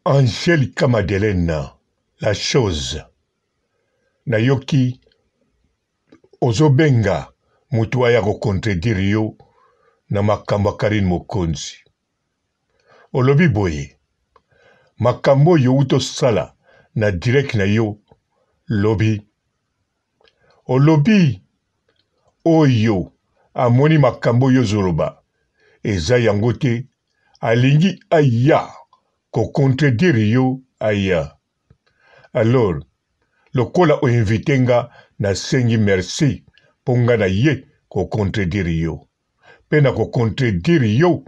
Angelica Madelena la chose nayoki ozobenga mutu aya ko contredire yo na makambo ya Carine Mokonzi. Olobi boye makambo oyo owuti osala na direct na yo lobi olobi oyo amoni makambo oyo ozoloba eza yango te alingi aya ko contredire yo aya alors lokola o invite nga na sengi merci po nga na ye ko contredire yo pe na ko contredire yo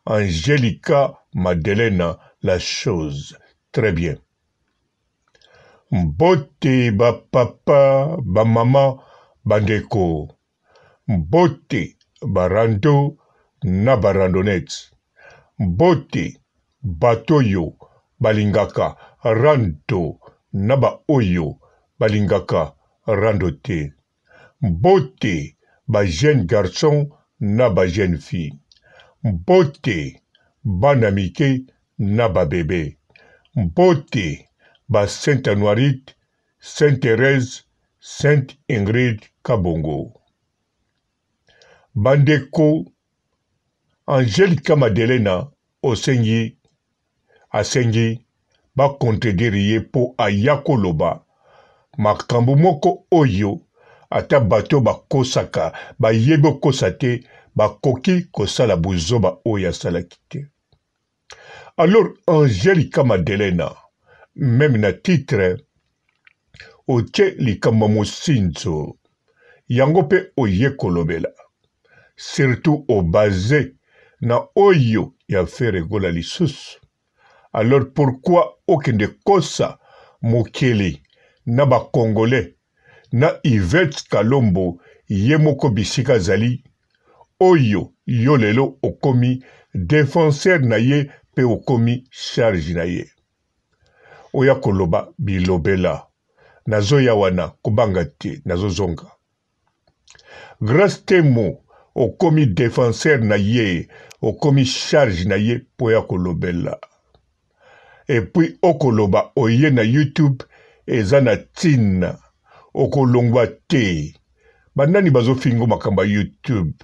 Angelica Madelena la chose très bien. Mbote ba papa ba mama ba ndeko Mbote ba rando na ba randonnettes. Mbote bato oyo balingaka rando na ba oyo balingaka rando te. Mbote ba jeunes garçons na ba jeunes filles. Mbote bana mike na ba bebes. Mbote ba Saint Anuarite Sainte Therèse, Sainte Ingrid Kabongo. Bandeko, Angelica Madelena osengi asengi ba contredire ye mpo aya koloba makambo moko oyo ata bato bakosaka bayebi okosa te bakoki kosala buzoba oyo asalaki te. Alors Angelica Madelena meme na titre otie likambo ya mosinzo yango pe oye kolobela surtout o base na oyo ya Ferre Gola lisusu alors pourquoi okende kosa mokili na ba congolais na Yvette Kalombo ye moko bisika azali oyo yo lelo okomi defenseur na ye pe okomi charge na ye oya koloba bilobela nazoya wana kobanga te nazozonga Grace Temo okomi defenseur na ye okomi charge na ye po ya kolobela et puis okoloba oye na YouTube eza na tina okolongwa te banani bazofingo makambo ya YouTube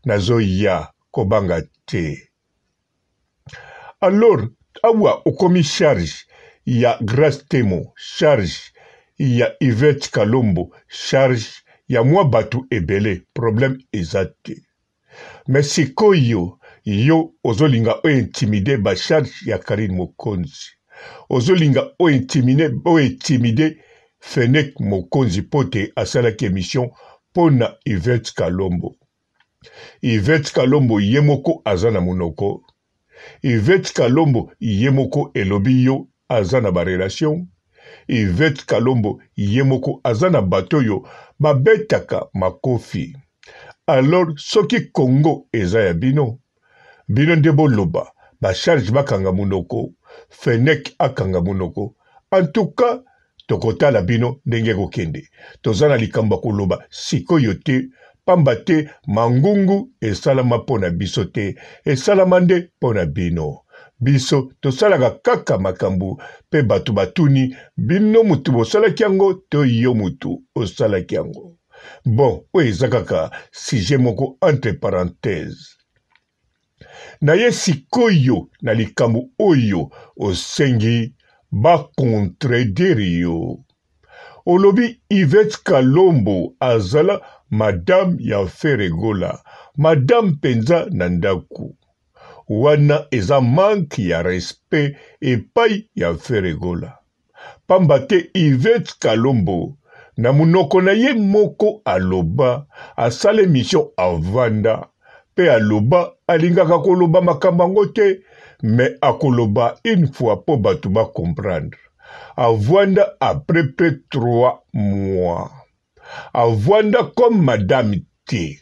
nazoya kobanga te alors awa okomi charge ya Grace Temo charge ya Yvette Kalombo charge ya mwa batu ebele problème eza te mais sikoyo yo ozolinga o intimide ba charge ya Carine Mokonzi ozolinga o intimide o intimide Fenech Mokonzi po te asalaki emission pona Yvette Kalombo Yvette Kalombo ye moko aza na munoko. Yvette Kalombo ye moko elobi yo aza na ba relation. Yvette Kalombo ye moko aza na bato oyo babetaka makofi. Alors soki Congo eza ya bino, bino nde boloba ba charge bakanga munoko, Fenech akanga munoko. En tout cas Tokotala bino ndenge ekokende. Toza na likambo ya koloba sikoyo te, pamba te mangungu esalama mpo na biso te, esalama nde mpo na bino. Biso tosalaka kaka makambo mpe bato batuni, bino mutu bosalaki yango to yo mutu osalaki yango? Bon, oyo eza kaka sujet moko entre parenthèses. Naye sikoyo na likambo oyo osengi ba contredire yo. Olobi Yvette Kalombo azala madame ya Ferre Gola, madame penza na ndaku. Wana eza manque ya respect epai ya Ferre Gola. Pamba te Yvette Kalombo na munoko na ye moko aloba asala emission avanda pe aloba alingaka koloba makambo yango te mais akoloba une fois po batu ba comprendre avanda après près 3 mois avanda comme madame te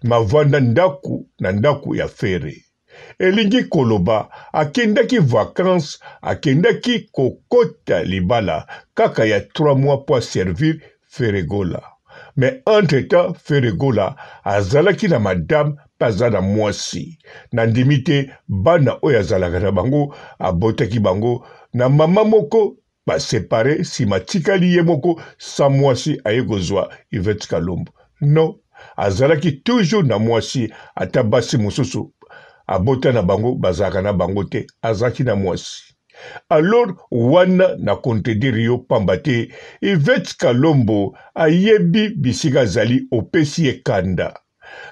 mais avanda ndaku na ndaku ya Ferre Elingi koloba akendaki vacances, akendaki kokota libala kaka ya 3 mois po a servir Ferre Gola. Mais entre temps Ferre Gola azalaki na madame mpe aza na mwasi. Nandimi te bana oyo azalaka na bango abotaki bango na mama moko ba separe sima atikali ye moko sans mwasi aye kozwa Yvette Kalombo. Non, azalaki toujours na mwasi ata basi mosusu abota na bango bazalaka na bango te, azalaki na mwasi. Alors wana na contredire yo pamba te Yvette Kalombo ayebi bisika azali opesi ye kanda.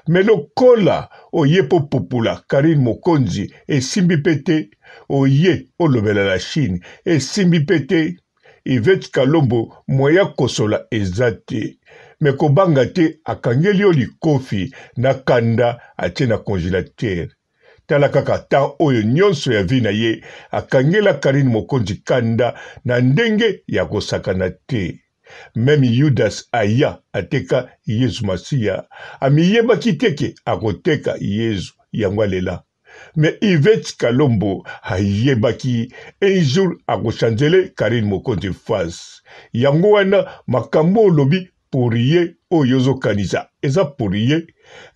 Mais lokola oye po pupula Carine Mokonzi esimbi pe te, oye olobela la Chine esimbi pe te, Yvette Kalombo moyen akosola eza te. Mais kobanga te akangeli yo likofi na kanda atie na congelateur. Tala kaka temps oyo nionso ya vie na ye akangela Carine Mokonzi kanda na ndenge ya kosakana te. Meme Yudas aya ateka Yezu Masiya amiyebaki te ke akoteka Yezu yango alela. Mais Yvette Kalombo ayebaki un jour akochangele Carine Mokonzi face. Yango wana makambo olobi pour ye oyo ozokanisa eza pour ye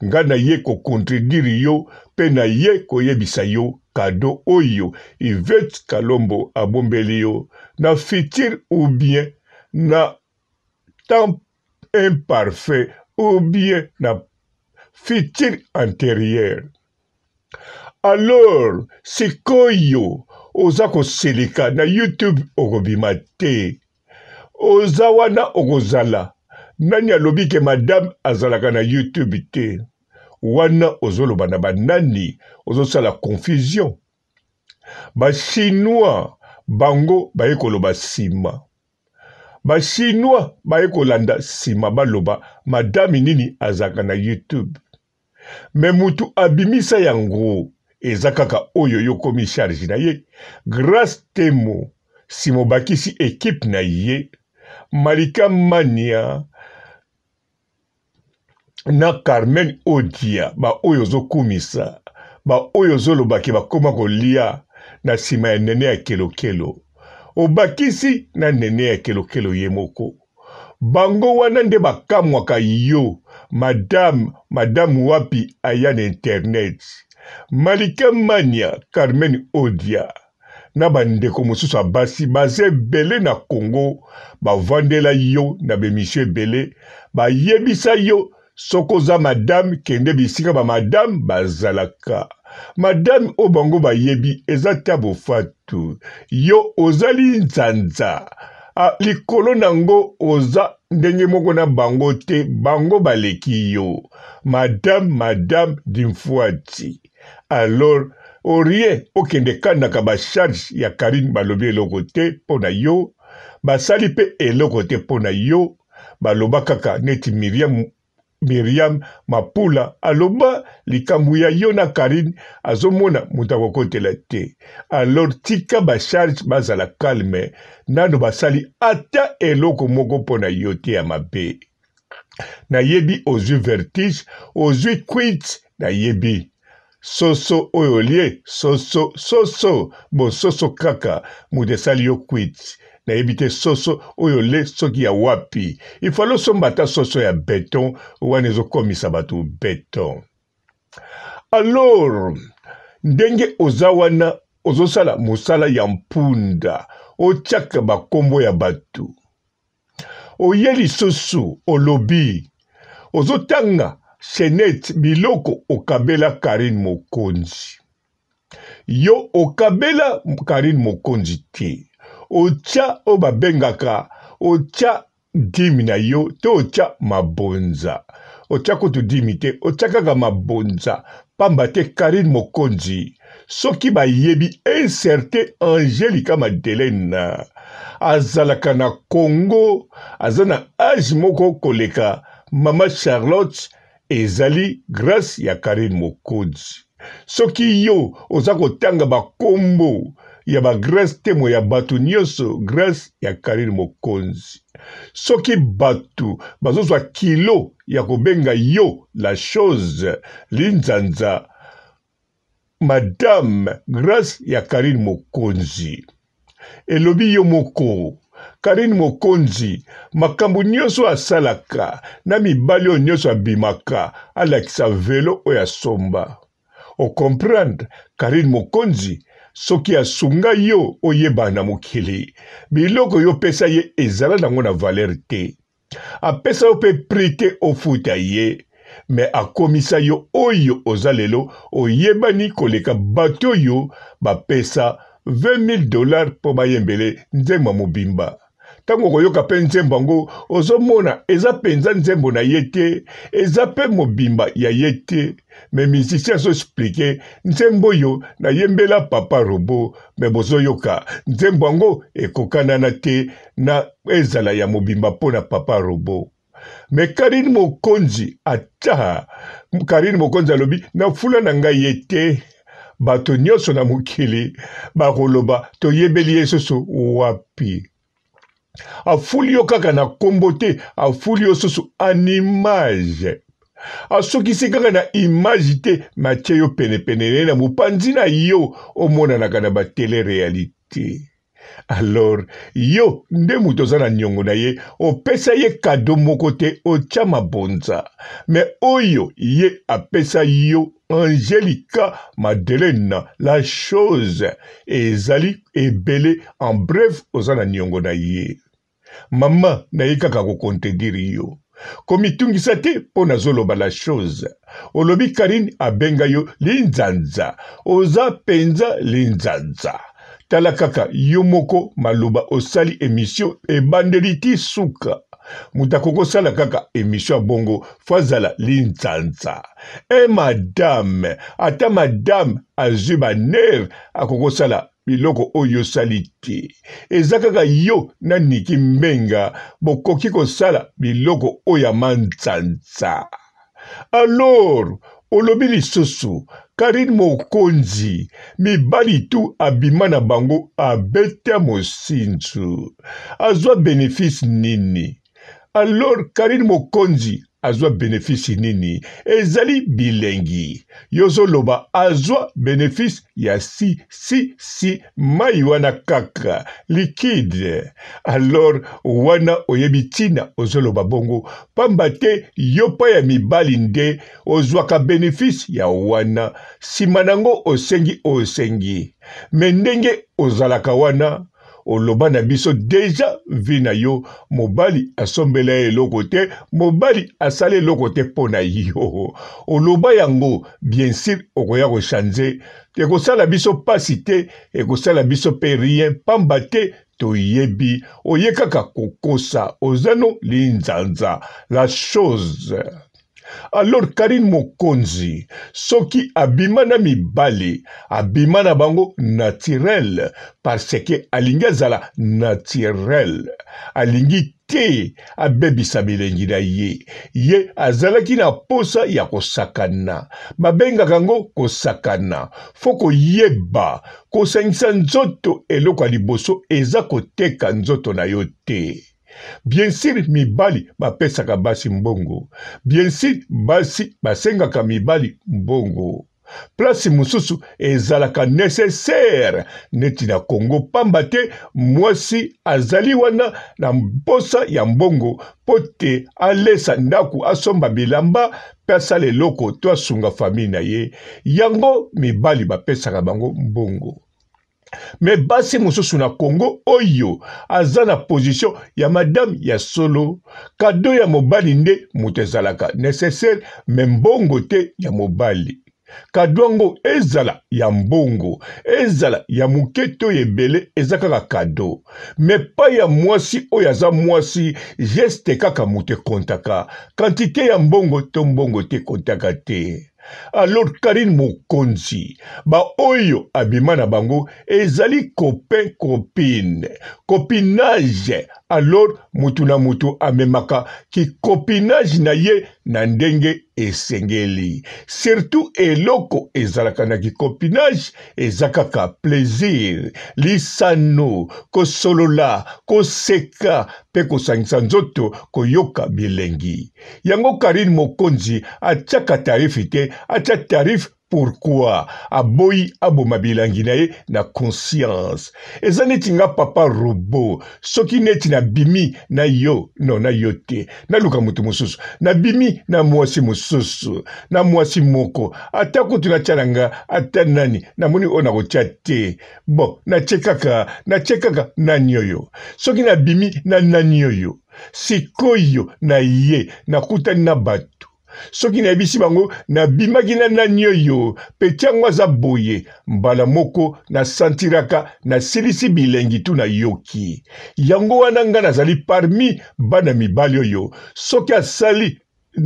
nga na ye ko contredire yo pe na ye koyebisa yo cadeau oyo Yvette Kalombo abombeli yo na futur ou bien na temps imparfait ou bien na futur anterieur. Alors sikoyo oza kosilika na YouTube okobima te. Oza wana okozala nani alobi ke madame azalaka na YouTube te wana ozoloba na banani ozosala confusion ba chinois bango baye koloba sima ba chinois baye kolanda sima baloba madame nini azalaka na YouTube Mais mutu abimisa yango eza kaka oyo yo komi charge na ye Grace Temo sima obakisi equipe na ye Malika Mania na Carmen Odia ba oyo ozo kumisa ba oyo ozo loba ke bakoma kolia na sima ya Nene ya Kelokelo obakisi na Nene ya Kelokelo ye moko Bango wana nde bakamwaka yo madame madame wapi aya na internet Malika mania Carmen odia na ba ndeko mosusu ya basi baza ebele na Congo bavandela yo na ba emission ebele bayebisa yo Soki oza madame kende bisika ba madame bazalaka. Madame oyo bango bayebi eza Tabo Fatu. Yo oza linzanza. Ah, likolo nango oza ndenge moko na bango te, bango baleki yo. Madame, madame dinfuati. Alors, au rien okende kanaka ba charge ya Carine balobi eloko te mpo na yo, basali mpe eloko te mpo na yo. Baloba kaka neti Miriam Miriam Mapula aloba likambo ya yo na Carine azomona moto akokotela te alors tika ba charge bazala calme nano basali ata eloko moko mpo na yo te ya mabe nayebi ozwi vertige ozwi quit nayebi Soso oyo olie soso soso bon soso kaka moto esali yo kwiti nayebi te soso oyo ole soki ya wapi ifale osomba ata soso ya beton wana ezokomisa bato beton alors ndenge oza wana ozosala mosala ya mpunda otiaka bakombo ya bato Oye lisusu olobi ozotanga chainette biloko okabela Carine Mokonzi. Yo okabela Carine Mokonzi te. Otya oyo babengaka otya dime na yo to otya mabonza. Otya kutu dime te, otya kaka mabonza. Pamba te Carine Mokonzi soki bayebi un certain Angelica Madelena azalaka na Congo aza na age moko koleka mama Charlotte ezali grace ya Carine Mokonzi. Soki yo oza kotanga bakombo ya ba grace temo ya bato nyonso grace ya Carine Mokonzi. Soki bato bazozwa kilo ya kobenga yo la chose linzanza Madame grace ya Carine Mokonzi elobi yo moko. Carine Mokonzi makambo nyonso asalaka na mibali oyo nyonso abimaka alakisa velo oyo asomba. O comprendre Carine Mokonzi soki asunga yo oyebana na mokili biloko yo pesa ye ezala nango na valeur te. Apesa yo pe prix te ofuta ye mais akomisa yo oyo oza lelo oyebani koleka bato oyo bapesa 20.000 dollars mpo bayembele nzembo mobimba. Ntango okoyoka mpe nzembo yango ozomona eza mpenza nzembo na ye te, eza mpe mobimba ya ye te, mais musicien azo explique nzembo oyo nayembela papa robot, mais bozoyoka nzembo yango ekokanana te na ezala ya mobimba mpo na papa robot. Mais Carine Mokonzi ata Carine Mokonzi alobi na fula na ngai ye te, bato nyonso na mokili bakoloba toyebeli ye susu wapi? Afuli yo kaka na kombo te, afuli yo susu en image. Asukisi kaka na image te, mais atie yo penepene na mopanzi na yo omonanaka na ba tele realite. Alors yo nde moto oza na niongo na ye, opesa ye cadeau moko te, otya mabonza. Mais oyo ye apesa yo Angelica Madelena la chose ezali ebele, en bref oza na niongo na ye. Mama naye kaka ko contredire yo. Komitungisa te mpo nazoloba la chose. Olobi Carine abenga yo linzanza. Oza penza linzanza. Tala kaka yo moko maloba osali emission ebandeli ti suka. Moto akoki kosala kaka emission ya bongo fo azala linzanza. E madame, ata madame azwi ba nerf akoki kosala biloko oyo osali te. Eza kaka yo na Nicky Mbenga bokoki kosala biloko oyo ya manzanza. Alors olobi lisusu Carine Mokonzi mibali tout abima na bango abeta mosinzu azwa benefice nini? Alors Carine Mokonzi azwa benefice nini? Ezali bilengi. Yo ozoloba azwa benefice ya si si si mai wana kaka liquide. Alors wana oyebi tina ozoloba bongo pamba te yo pa ya mibali nde ozwaka benefice ya wana, sima nango osengi osengi. Mais ndenge ozalaka wana oloba na biso deja vie na yo, mobali asombela ye eloko te, mobali asali eloko te mpo na yo. Oloba yango bien sur okoya ko changer, ekosala biso pasi te, ekosala biso pe rien pamba te toyebi oye kaka kokosa, oza no linzanza la chose. Alors Carine Mokonzi soki abima na mibali abima na bango naturel parce que alingi azala naturel, alingi te abebisa bilengi na ye. Ye azalaki na posa ya kosakana, babengaka yango kosakana. Fo koyeba kosangisa nzoto, eloko ya liboso eza koteka nzoto na yo te. Bien sur mibali bapesaka basi mbongo, bien sur basi basengaka mibali mbongo. Place mosusu ezalaka necessaire neti na Congo, pamba te mwasi azali wana na mposa ya mbongo mpo te alesa ndako, asomba bilamba mpe asala eloko to asunga famille na ye. Yango mibali bapesaka bango mbongo. Mais basi mosusu na Congo oyo aza na position ya madame ya solo, cadeau ya mobali nde moto ezalaka necessaire, mais mbongo te ya mobali. Cadeau yango ezala ya mbongo, ezala ya moke to ebele, eza kaka cadeau. Mais pa ya mwasi oyo aza mwasi, geste kaka moto ekontaka, quantite ya mbongo to mbongo te ekontaka te. Alors Carine Mokonzi, ba oyo abima na bango ezali copain copine, copinage. Alors mutu na mutu amemaka ki copinage na ye na ndenge esengeli. Surtout eloko ezalaka na ki copinage eza kaka plaisir, lisano, kosolola, koseka pe kosangisa nzoto, koyoka bilengi. Yango Carine Mokonzi atiaka tarif te, atia tarif Pourquoi aboyi aboma bilangi na ye na conscience? Eza neti nga papa robot, soki neti na bimi na yo, non na yo te, naluka moto mosusu, na bimi na mwasi mosusu, na mwasi moko, ata kutu natia na nga ata nani, namoni oyo nakotia te, bon natie kaka, natie kaka nani oyo, soki na bimi na nani oyo, sikoyo na ye nakutani na bato Soki nayebisi bango nabimaki na nani oyo, petit yango aza boye, mbala moko na sentiraka nasilisi bilengi tu nayoki. Yango wana nga nazali parmi bana mibali oyo soki asali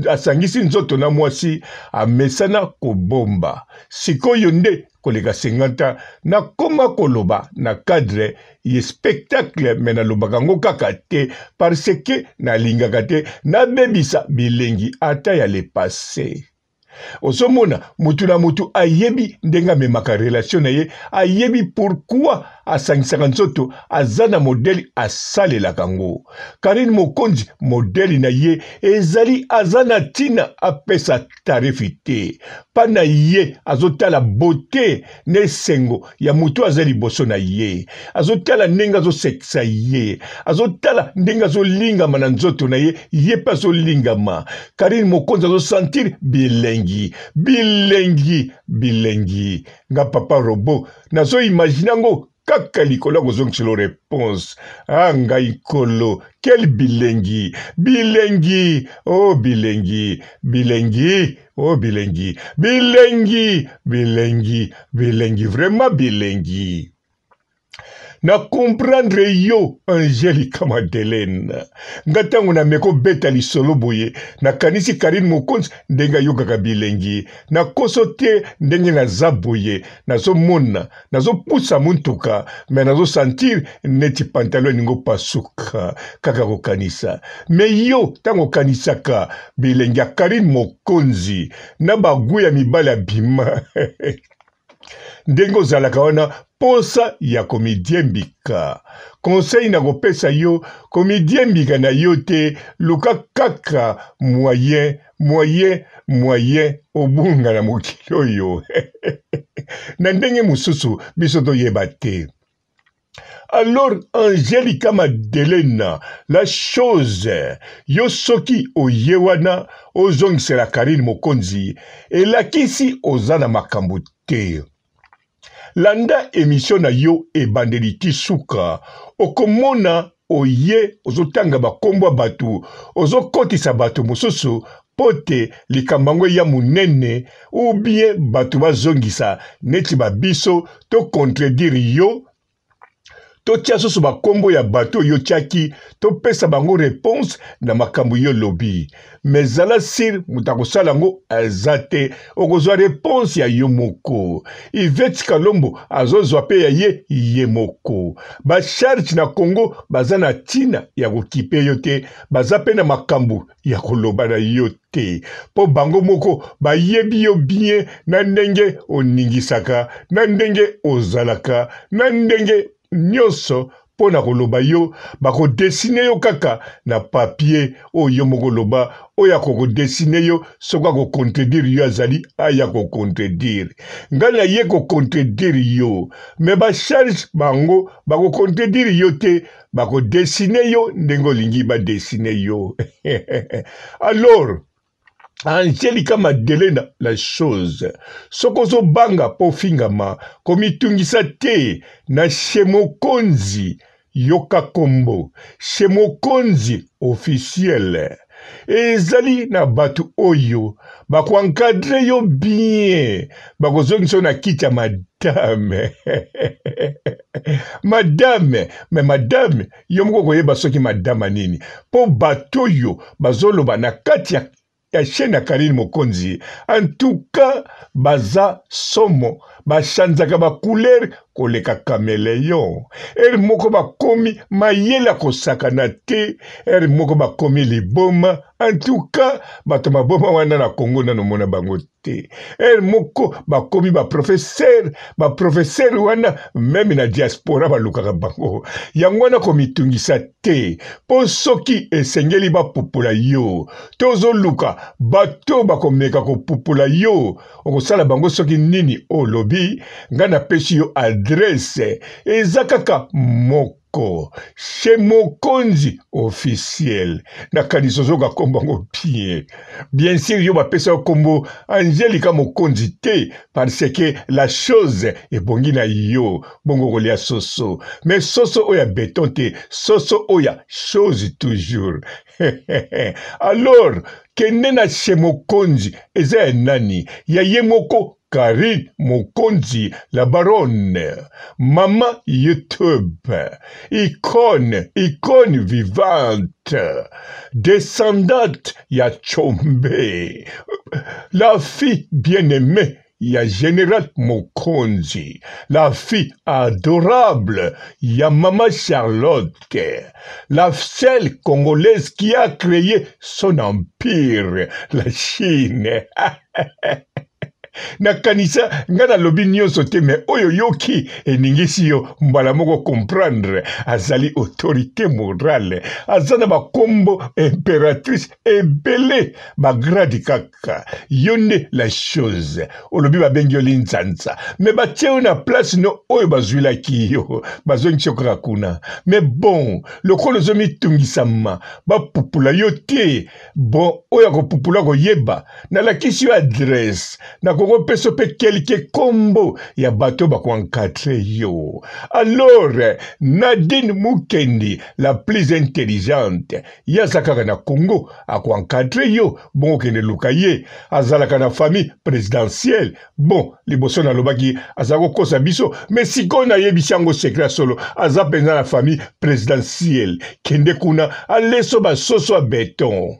asangisi nzoto na mwasi amesana kobomba. Sikoyo nde koleka 50 ans nakoma koloba na cadre ye spectacle me nalobaka yango kaka te parce que nalingaka te nabebisa bilengi ata ya le passe. Ozomona mutu na mutu ayebi ndenge amemaka relation na ye, ayebi pourquoi asangisaka nzoto, aza na modèle asalelaka yango. Carine Mokonzi modèle na ye ezali aza na tina apesa tarif te pa na ye azotala beaute na esengo ya moto aza liboso na ye, azotala ndenge azosekisa ye, azotala ndenge azolingama na nzoto na ye, ye mpe azolingama. Carine Mokonzi azosentir bilengi bilengi bilengi. Nga papa robot nazo imagine yango kaka likolo ya kozongisela reponse. Ah ngai nkolo, quel bilengi bilengi, oh bilengi bilengi, oh bilengi bilengi bilengi bilengi, vraiment bilengi. Na comprendre yo Angelica Madeleine. Nga ntango na meko beta lisolo boye, nakanisi Carine Mokonzi ndenge ayokaka bilengi. Nakoso te ndenge naza boye, nazomona Nazo pusa mutuka mais nazo sentir neti pantalon elingi opasuka kaka kokanisa. Mais yo tango okanisaka bilengi ya Carine Mokonzi na ba gout ya mibali abima ndenge ozalaka wana posa ya komidiembika. Conseil nakopesa yo komidiembika na yo te, luka kaka moyen moyen moyen obunga na mokili oyo na ndenge mosusu biso toyeba te. Alors Angelica Madelena, la chose yo soki oye wana ozongisela Carine Mokonzi elakisi oza na makambo te. Landa emission na yo ebandeli ti suka okomona oye ozotanga ba kombo ya batu ozokotisa batu mosusu po te likambo yango eya munene ou bien batu bazongisa neti ba biso to contredire yo totia susu ba kombo ya bato oyo otiaki topesa bango reponse na makambo yo olobi mais zala sur moto akosala yango aza te okozwa reponse ya yo moko Yvette Kalombo azozwa pe ya ye ye moko ba charge na Congo baza na tina ya kokipe yo te baza pe na makambo ya koloba na yo te mpo bango moko bayebi yo bien na ndenge oningisaka na ndenge ozalaka na ndenge nyonso mpo na koloba yo bakodesine yo kaka na papier oyo yo moko oloba oyo akokodesine yo soki akocontredire yo azali aya kocontredire ngai naye kocontredire yo me bacharge bango bakocontredire yo te bako dessiner yo ndenge olingi ba dessiner yo alors Angelica Madelena la chose soki ozobanga mpo ofingama komitungisa te na chez mokonzi yoka kombo chez mokonzi officiel ezali na bato oyo bako encadre yo bien bakozongisa yo na kiti ya madame madame me madame yo moko okoyeba soki madame nini mpo bato oyo bazoloba na kati ya ya chaîne ya Karine Mokonzi en tout cas baza somo. Bachanzaka ba couleur koleka cameleon. Heure moko bakomi mayele ya kosakana te, heure moko bakomi liboma. En tout cas, bato maboma wana na Congo nano mona bango te. Heure moko bakomi ba professeur, ba professeur wana meme na diaspora balukaka bango. Yango wana komitungisa te, po soki esengeli bapupola yo, tozoluka bato bakomeka kopupola yo, okosala bango soki nini olobi nga napesi yo adresse eza kaka moko chez mokonzi officiel nakanisi ozoka nkombo yango bien bien sûr yo bapesa yo nkombo angelika mokonzi te parce que la chose ebongi na yo bongo kolia soso mais soso oyo ya beton te soso oyo ya chose toujours alors Kende na chez mokonzi eza ya nani? Ya ye moko Carine mokonzi la baronne maman youtube icone icone vivante descendante ya tshombe la fille bien aimee ya general Mokonzi, la fille adorable ya maman Charlotte, la seule congolaise qui a créé son empire, la Chine. Nakanisa nga nalobi nyonso te me oyo yoki eningisi yo mbala moko comprendre azali autorité morale aza na bakombo impératrice ebele bagrade kaka yo nde la chose olobi babengi yo linzanza me batie yo na place no oyo bazwilaki yo bazongisi yo kaka kuna me bon lokola ozomitungisama bapupula yo te bon oyo akopupula koyeba nalakisi yo adresse nakokopesa mpe kelke kombo ya bato bakoencadre yo alors Nadine Mukendi la plus intelligente ye aza kaka na Congo ako encadre yo bongo kende luka ye azalaka na famille presidentielle bon liboso nalobaki aza kokosa biso me sikoyo nayebisi yango secret ya solo aza mpenza na famille presidentielle kende kuna aleso basoso ya beton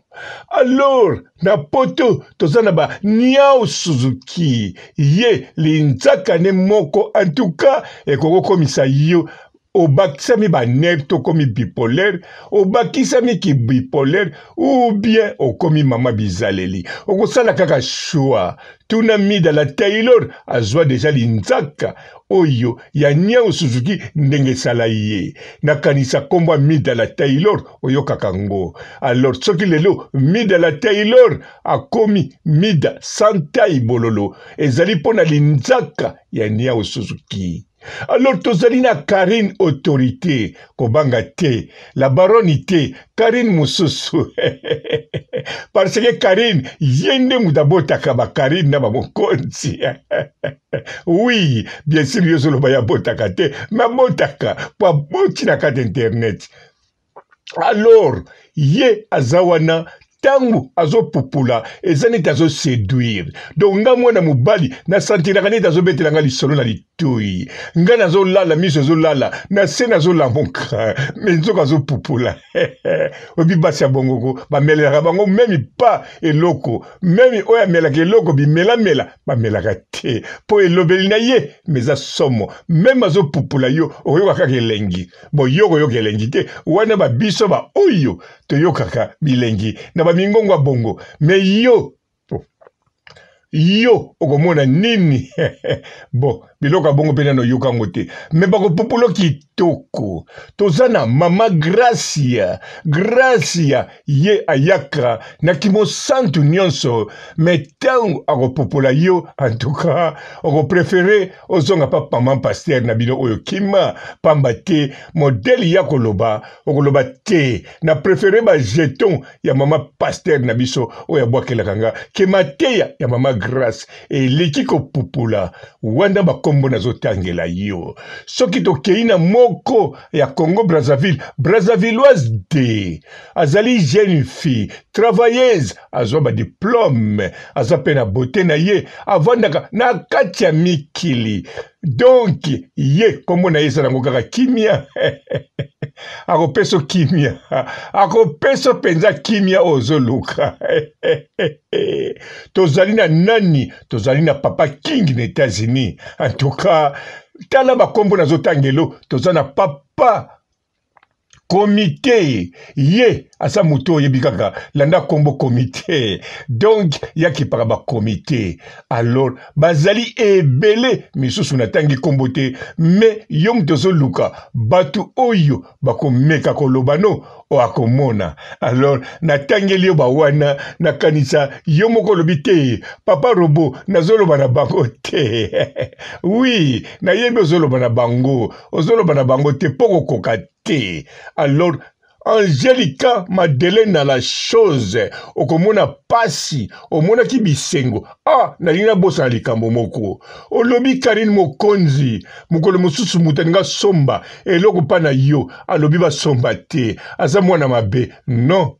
alors na poto toza na ba niau suzuki ye linzaka ne moko en tout cas ekokokomisa yo obakisami ba nerf to okomi bipolaire obakisami ki bipolaire ou bien okomi mama bizaleli okosala kaka choix tuna mida la taylor azwa deja linzaka oyo ya niao suzuki ndenge esala ye nakanisa nkombo ya mida la taylor oyokaka ngo alors soki lelo mida la taylor akomi mida santai bololo ezali mpo na linzaka ya niao suzuki Alors tozali na Carine autorité kobanga te la baronne te Carine mosusu parce que Carine ye nde moto abotaka ba Carine na ba mokonzi oui bien sûr yo ozoloba ye abotaka te mais abotaka po aboti na kati internet alors ye aza wana ntango azopupula eza neti azoseduire donc nga mwana mobali nasantiraka neti azobetela nga lisolo na litoi nga nazolala miso ezolala na se nazolamuka me nzoka azopupula oyebi basi ya bongoko bamelelaka bango meme pa eloko meme oyo amelaka eloko bimelamela bamelaka te mpo elobeli na ye me eza somo meme azopupula yo okoyoka kaka elengi Bon yo okoyoka elengi te wana ba biso ba oyo toyokaka bilengi na ba mingongo ya bongo me yo yo okomona nini bon biloko ya bongo mpe nano oyoka yango te me bakopupulo kitoko toza na mama gracia gracia ye ayaka na kimosantu nyonso me ntango akopopola yo antuka okoprefere ozonga pa mama paster na bino oyo kima pamba te modele ya koloba okoloba te na prefere ba jeton ya mama paster na biso oyo abwakelaka nga ke mateya ya mama grace eleki kopupula wana bakombo nazotangela yo soki tokei na moko ya Congo Brazzaville Brazzavilloise de azali jeune fille travailleuse azwa ba diplome aza mpe na beauté na ye avandaka na kati ya mikili donc ye kombo na ye eza nango kaka kimia. Akopesa kimia, akopesa mpenza kimia oyo ozoluka. Tozali na nani? Tozali na Papa King na Etats-Unis. En tout cas, tala bakombo nazotangelo, toza na Papa komite ye aza moto oyebi kaka landa kombo komite donc yakipaka bakomite alors bazali ebele misusu natangi kombo te me yo moto ozoluka bato oyo bakomeka koloba no akomona alors natangeli yo bawana nakanisa yo moko olobi te papa robo nazoloba na bango te wi nayebi ozoloba na bango ozoloba na bango te mpo kokoka te alors Angelica Madelena la chose okomona pasi omonaki bisengo ah nalingi nabosana likambo moko olobi Karine Mokonzi mokolo mosusu moto alingi asomba eloko mpa na yo alobi basomba te aza mwana mabe non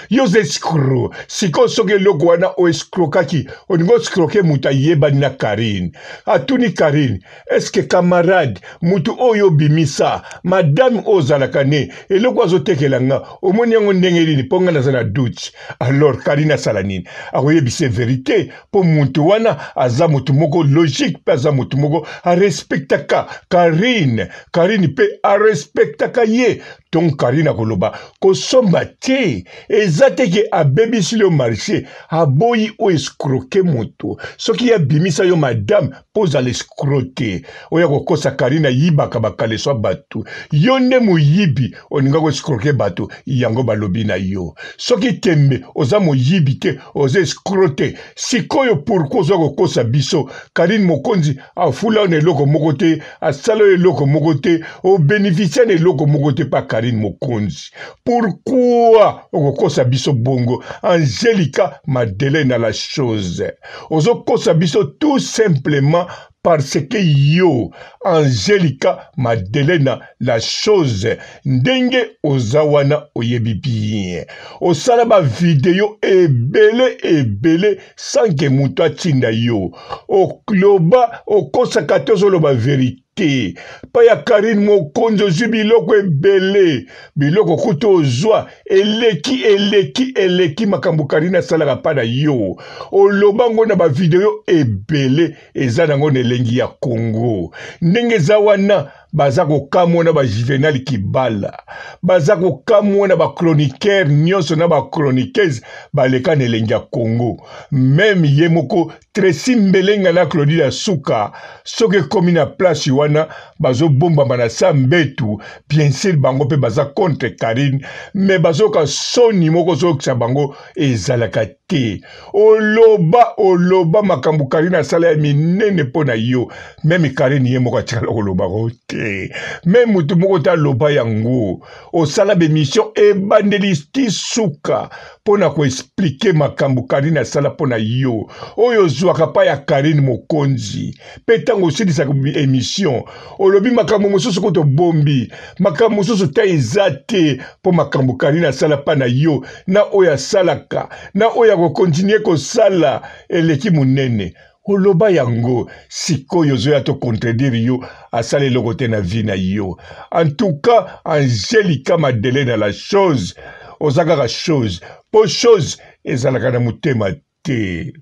Yo oza escroc. Sikoyo soki eloko wana o escrokaki, olingi oscroke moto ayebani na Carine. Atuni Carine, est-ce que camarade, moto oyo obimisa, madame oyo ozalaka ne, eloko azotekela nga, omoni yango ndenge nini mpo nga naza na doute. Alors Carine asala nini? Akoyebisa verite mpo moto wana aza moto moko logique mpe aza moto moko arespectaka Carine. Carine mpe arespectaka ye. Donc Karine akoloba kosomba te eza te ke abebisili yo marché aboyi o escroke moto soki ye abimisa yo madame mpo ozala escro te oyo akokosa Karine ayibaka bakaleso ya bato yo nde moyibi olinga koescroke bato yango balobi na yo soki tembe oza moyibi te oza escro te sikoyo pourkui oza kokosa biso Karine Mokonzi afula yo na eloko moko te asala yo eloko moko te obeneficia na eloko moko te pa Karine Mokonzi pourquoi okokosa biso bongo Angelica Madeleine la chose ozokosa biso tout simplement parce que yo Angelica Madelena la chose ndenge oza wana oyebi bien osala ba video ebele ebele sans que moto atinda yo oloba okosaka te ozoloba verite pa ya Karine Mokonzi ozwi biloko ebele biloko kutu ozwa eleki eleki eleki makambo Karine asalaka pa na yo oloba ngo na bavideo ebele eza nango na elengi ya Congo ndenge eza wana baza kokamwa na ba Juvenal Kibala baza kokamwa na ba chroniqueur nyonso na ba chroniqueuse baleka na elengi ya Congo meme ye moko Tracy Mbelenga na Claudine ya suka soki ekomi na place wana bazobombama na sa mbetu bien sûr bango mpe baza contre Karine mais bazoyoka soni moko ozokisa bango ezalaka te oloba oloba makambo Karine asala ya minene mpo na yo meme Karine ye moko atikala koloba ko te meme moto moko te aloba yango osala bemission ebandeli ti suka mpo na koexplike makambo Karine asala mpo na yo oyo ozwaka pa ya Karine Mokonzi mpe ntango osilisaka emission olobi makambo mosusu kutu obombi makambo mosusu ta eza te mpo makambo Karine asala mpa na yo na oyo asalaka na oyo akokontinue kosala eleki monene oloba yango sikoyo ozoya to contredire yo asala eloko te na vie na yo en tout cas Angelica Madelena la chose oza kaka chose mpo chose ezalaka na motema te.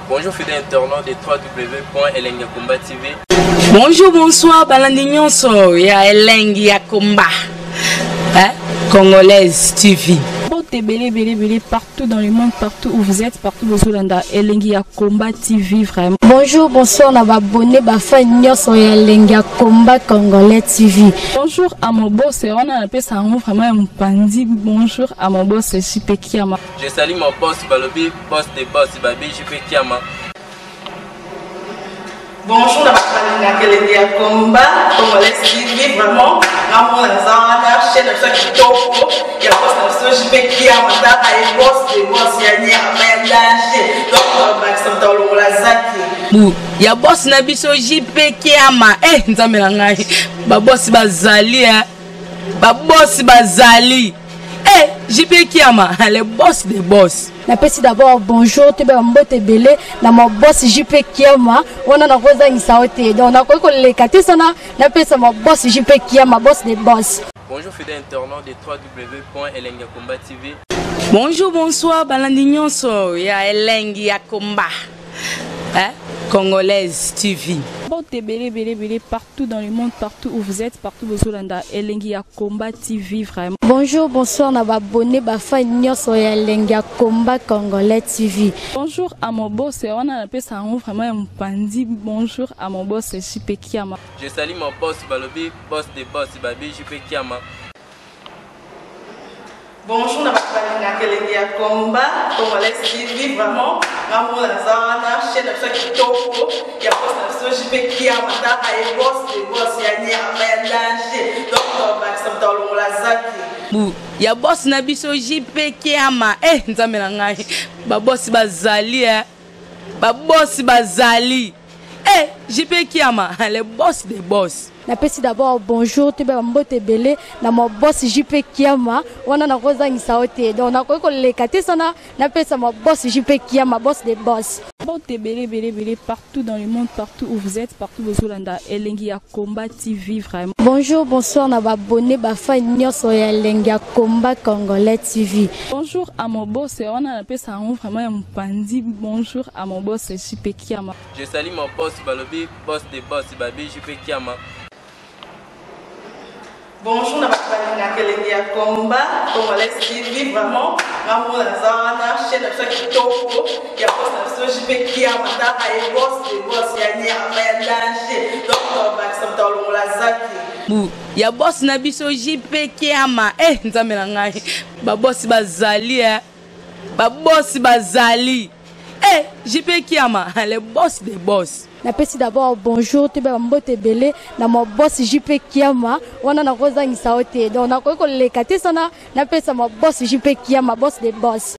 Bonjour fidèles internautes de www.elengiyakomba TV. Bonjour, bonsoir, balandi nyonso ya Elengi ya Komba. Hein? Congolaise TV. Mbote ebele ebele ebele partout dans le monde, partout où vous êtes, partout bozolanda Elengi ya Komba TV vraiment. Bonjour, bonsoir na ba abonné ba fan nyonso ya Elengi ya Komba Congolais TV. Bonjour à mon boss, wana napesa yango vraiment ya mopanzi. Bonjour à mon boss JP Kiama. Je salue mon boss balobi boss de boss babi JP Kiama. Bonjour na bato balingaka elengi ya combat congolais TV vraiment ngamona naza wana chaîne na biso ya kitoko ya boss na biso JP Kiama tala ye boss de boss ya nyama ya danger donc bakisa moto alongola zaki bu ya boss na biso JP Kiama eh nzambe na ngai ba boss bazali eh ba boss bazali. Eh, JP Kiama, le boss des boss. Napesi d'abord bonjour toyeba mbote ebele na ma boss JP Kiama wana nakozangisa yo te, donc nakoki koleka te sana napesa ma boss JP Kiama, boss des boss. Bonjour fidèles internautes de www.elengiyakomba TV. Bonjour, bonsoir balandi nyonso ya Elengi ya Komba, hein? Congolaise TV. Mbote ebele ebele ebele partout dans le monde, partout où vous êtes, partout bozolanda Elengi ya Komba TV vraiment. Bonjour, bonsoir na baabonnés, bafans nyonso ya Elengi ya Komba Congolais TV. Bonjour à mon boss, wana napesa yango vraiment ya mopandi. Bonjour à mon boss JP Kiama. Je salue mon boss balobi boss de boss babi JP Kiama. Bonjour na bato balingaka Elengi ya Komba Congolais TV, vraiment ngamona naza wana, chaîne na biso ya kitoko ya boss na biso JP Kiama, taka ye boss de boss ya nyama ya danger, donc tobakisa moto alongola zaki Bu ya boss na biso JP Kiama. Eh, nzambe na ngai, babosi bazali, eh. Babosi bazali. Eh, JP Kiama, le boss des boss. Napesi d'abord bonjour toyeba mbote ebele na ma boss JP Kiama wana nakozangisa yo te, donc nakoki koleka te sana napesa ma boss JP Kiama, boss des boss. Mbote ebele ebele ebele partout dans le monde, partout où vous êtes, partout bozolanda Elengi ya Komba TV vraiment. Bonjour, bonsoir na baabonnés, bafans nyonso ya Elengi ya Komba Congolais TV. Bonjour à mon boss, wana napesa yango vraiment ya mopandi. Bonjour à mon boss JP Kiama. Je salue mon boss balobi boss de boss babi JP Kiama. Bonjour na bato balingaka Elengi ya Komba Congolais TV, vraiment ngamona naza wana, chaîne na biso ya kitoko ya boss na biso JP Kiama, taka ye boss de boss ya nyama ya danger, donc tobakisa moto alongola zaki Bu ya boss na biso JP Kiama. Eh, nzambe na ngai, babosi bazali, eh. Babosi bazali. Eh, JP Kiama, le boss des boss. Napesi d'abord bonjour toyeba mbote ebele na ma boss JP Kiama wana nakozangisa yo te, donc nakoki koleka te sana napesa ma boss JP Kiama, boss des boss.